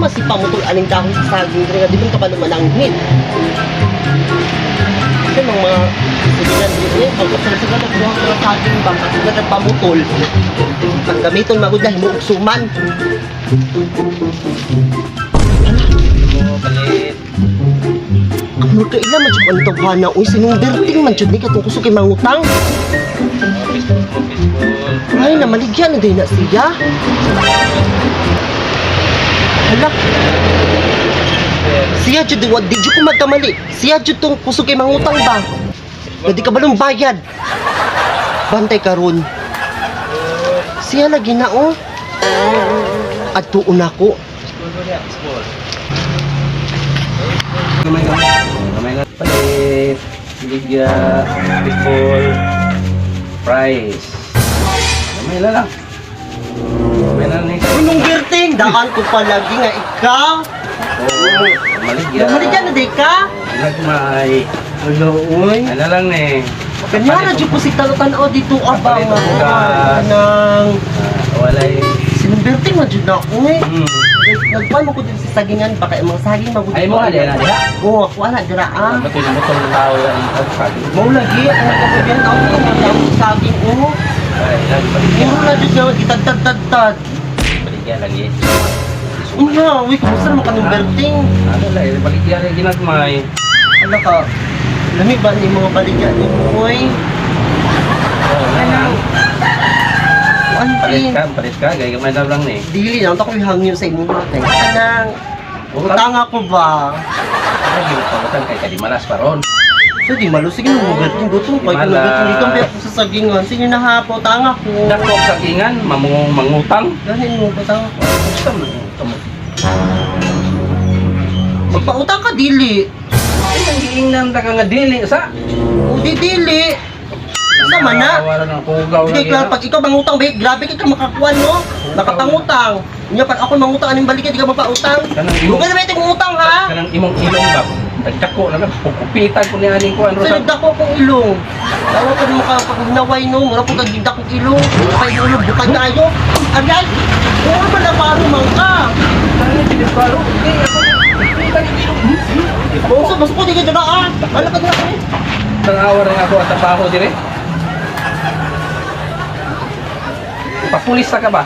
Mas pamutol aning dahon sa saging diri nga di man ka pa naman anghit. Kasi mga silingan diri eh, pag sa sa nagkuha sa saging bang kasi nga pamutol. Pag gamiton magud na himo og suman. Mo palit. Amor ka ila man jud ang tawhana uy, sinong berting man jud ni katong kusog kay mangutang. Peaceful mo, peaceful. Ay, namaligyan na din na siya. Hala, siya jud di jud ko magkamali. Siya jud tong kusog kay mangutang ba? Nga di ka balong bayad. Bantay karon. Siya lagi na oh. Adtuon ako. Peaceful mo niya, peaceful. Gamay ka. Gamay ka. Palit. Ligya. Peaceful. Price. Gamay na lang. Gamay na lang. Unong berting, daan ko palagi nga ikaw. Oo, maligya. Namaligyan na di ka? Nagmay. Hala, uy. Ano lang eh. Kanya na jud ko si tanaw dito abang. Kapalit og bugas. Nang Walay. sinumberting man jud na ako eh. Nagkuhan mo ko din sa sagingan baka yung mga saging magud. Ay mo ali na diha. Oo, ako ana dira ah. Bato na mutol ng tao yan. Mao lagi ang nagkapubihan ako ng mga saging oh. Ay, lagi baligya. Puro na jud nga gitagtag-tagtag. Baligya lagi. Unya, uy, kumusta naman ka nung berting? Ano lang, eh, baligya rin ginagmay. Ano ka? Lami ba ni mga baligya ni mo, uy? Oo, na lang. Kuan Palit pa ka, palit ka. Gaya gamay na lang ni. Dili lang ako hangyo sa imong kay. Kanang Utang. utang ako ba? Lagi utang kay kadimalas pa ron. So di malusig mo berting gutom kay Di kung berting dito malas. ang ako sa sagingan. Sige na ha, pautang ako. Dako og sagingan, mamungong mangutang. Ganin mo pautang ako. Gusto mo, gusto mo. Magpautang ka dili. Ay, nang giingnan ta ka nga dili sa. O di dili. Sa man na. Wala nang kugaw Sige, klaro, pag ikaw mangutang, babe, grabe ka makakuan, no? Nakapangutang. Unya, pag ako mangutang, anong balikan, di ka mapautang. Kanang imong Huwag ka na ba itong utang, ha? Kanang imong ilong ba? Nagdako na lang kukupitan ko ni aning kuan Sa rosa. nagdako akong ilong. Tawa ka mo ka pag naway, no? Mura po kag dakong ilong. Bukay yung ilong, bukay tayo. Aray! Oo ba na paro man ka? Bungso, basta ko, di ka dyan, ah! Wala ka na ako. Tanawa rin ako at trabaho dire. Papulis na ka ba?